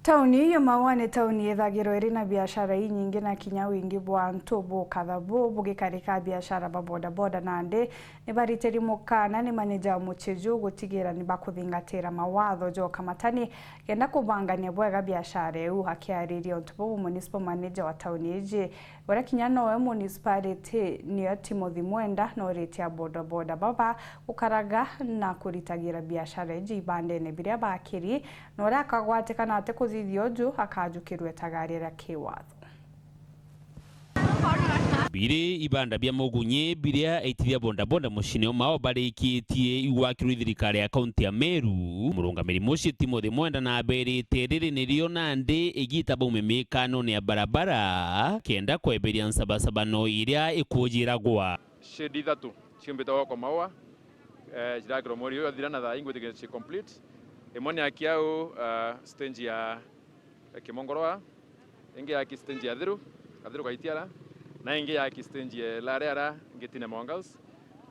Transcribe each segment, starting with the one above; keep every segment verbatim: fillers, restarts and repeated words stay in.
Tauni ya Maua ni tauni ithagirwa iri na biashara inyingi, na kinya wingi bwa antu bukatha bu bugikarika. Biashara ba bodaboda nandi ni baritiri mukana ni maneja wa mucii juu gutigira ni bakuthingatira mawatho ja ukamatani kenda kubangania bwega biashara iu. Akiariria untu buu, municipal manager wa tauni iji, uria kinya nowe municipality, niyo Timothy Mwenda, noritie a bodaboda baba gukaraga na kuritagira biashara iji ibandene biria bakiri, na uria akagwatikana ati kuthithia uju akajukirua itagaria ria kiwatho. Biri ibanda bia mugunyi biria aitithia bodaboda muciini o Maua barikitie igwakirwa i thirikari ya kaunti ya Meru. Murungamiri mucii Timothy Mwenda naberite riri nirio nandi igita baume mikanone ya barabara kenda kweberia nsabasabano iria ikujiragwa. Shedi ithatu ciumbite gwakwa Maua, eh, cirakirwa mweri uyu uthira na thaa ingwitikia ci complete. Imwe ni ya Kiau, eh, stage ya, ya Kimongoroa, ingi yaki stage ya Thiru, Kathiru Kaitiara, na ingi yaki stage ya Lareara, ngitine Mwangaus.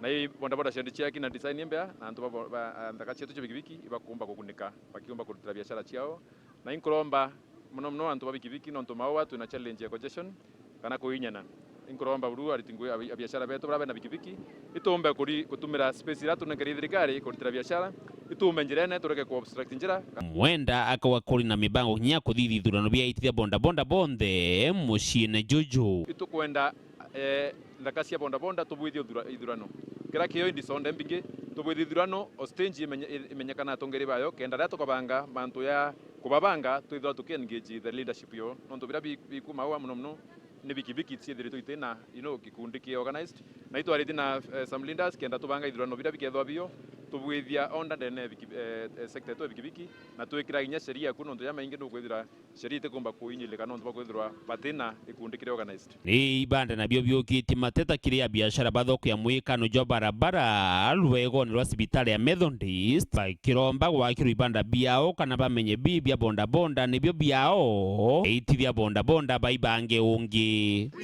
Na i bodaboda ciandi ciaki na design imbea, na antu ba, ba, nthaka cietu cia bikibiki ibakumba kugunika, bakiumba kurutira biashara ciao. Na inkuromba mono mono antu ba bikibiki, nontu Maua twina challenge ya congestion kana kuinyana. Inkuromba buru ariti ngugi a, a biashara betu baria bena bikibiki, itumbe kuri, gutumira space iria tunenkerie thirikari kuritira biashara, itume njirene, tureke ku obstruct njira. Mwenda akauga kuri na mibango kinya kuthithia ithurano bia aitithia bodaboda bonthe muciine juju. Itukwenda, eh, nthaka cia bodaboda tubwithie uthura-, ithurano. Kira kio indisonde mbingi, tubwithie ithurano, o stage imenye-, imenyekana atongeri bayo, kenda riria tukabanga mantu ya kubabanga, twithirwa tuki engage the leadership yo. Nontu biria bi-, bikuma Maua mono mono ni bikibiki ciithiritwe itina, you know, gikundi ki organized. Na itwaritie na, eh, some leaders, kenda tubanga ithurano biria bikethwa bio, tubwithia order ndene ya biki-, eh, eh, sector yetu ya bikibiki, na twikira kinya sheria ku, nontu ja maingi nukwithira sheria itikumba kuinyilika nontu bwa kwithirwa batina gikundi kiri organized. Ni ibanda nabio biukitie mateta kiri abiashara ba thoko ya mwikano jwa barabara rwegone rwa cibitari ya Methodist, bakiromba gwakirwa ibanda biao kana bamenye bi bia bodaboda nibio biao, itithia bodaboda baibange ungi.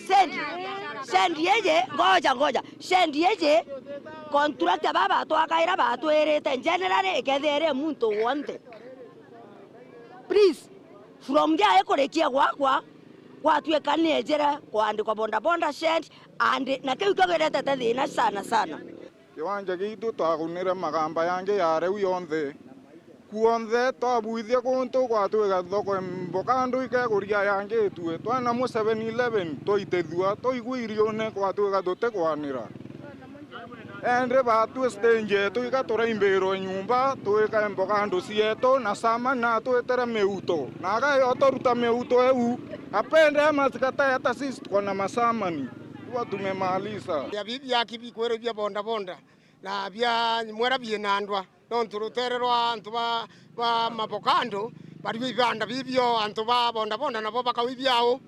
Sendi, sendi iji, ngoja, ngoja. Sendi iji, contractor baba twakaira batwirite generally ikethira iri muntu wonthe. Please, from there ikurikia gwakwa, gwatuika ni ejire kwandikwa bodaboda shed, and na kiu ikio giretete thina sana sana. Kiwanja gitu twagunire magamba yangi ya riu yonthe. Kuonthe twabwithia kuntu gwatuika thoko mbokandu ikeguria yangi itue. Twena mu seven eleven twaitithua, twaigua iriune gwatuika tutikwanira. Endi batue stage yetu iga turaimbirwe nyumba, twika mboga nduci yetu, na Sama na atwitere miuto. Na aga yo turuta miuto eu, apende ama zikatae hata sisi tuko na masamani. Huwa tumemaliza. Ya bibi yaki bikwirwo bia bodaboda, na bia mwera biinandwa. Nontu rutere rwa antu ba, ba mavokando, bariu ibanda bibio, antu ba bodaboda nabo bakau ibiao.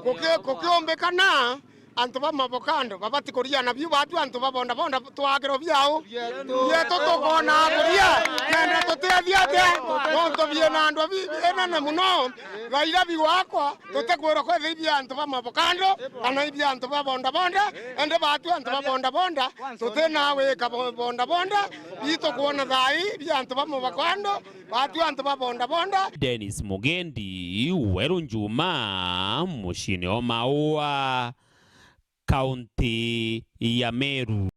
Guki-, gukiumbikana, antu ba mavokando babati kuria nabiu, batu antu ba bodaboda twakirwa biao. Bietu tukona kuria, kenda tutiethia atia, nontu biinandwa bi-, biinene mono. Thaira bigwakwa, tutikwirwa kwithia ibia antu ba mavokando, kana ibia antu ba bodaboda, ende batu antu ba bodaboda, tutina wika bo-, bodaboda, bitu kwona thai bia antu ba mavokando, batu antu ba bodaboda. Dennis Mugendi, Weru Njuma, muciine o Maua, kaunti ya Meru.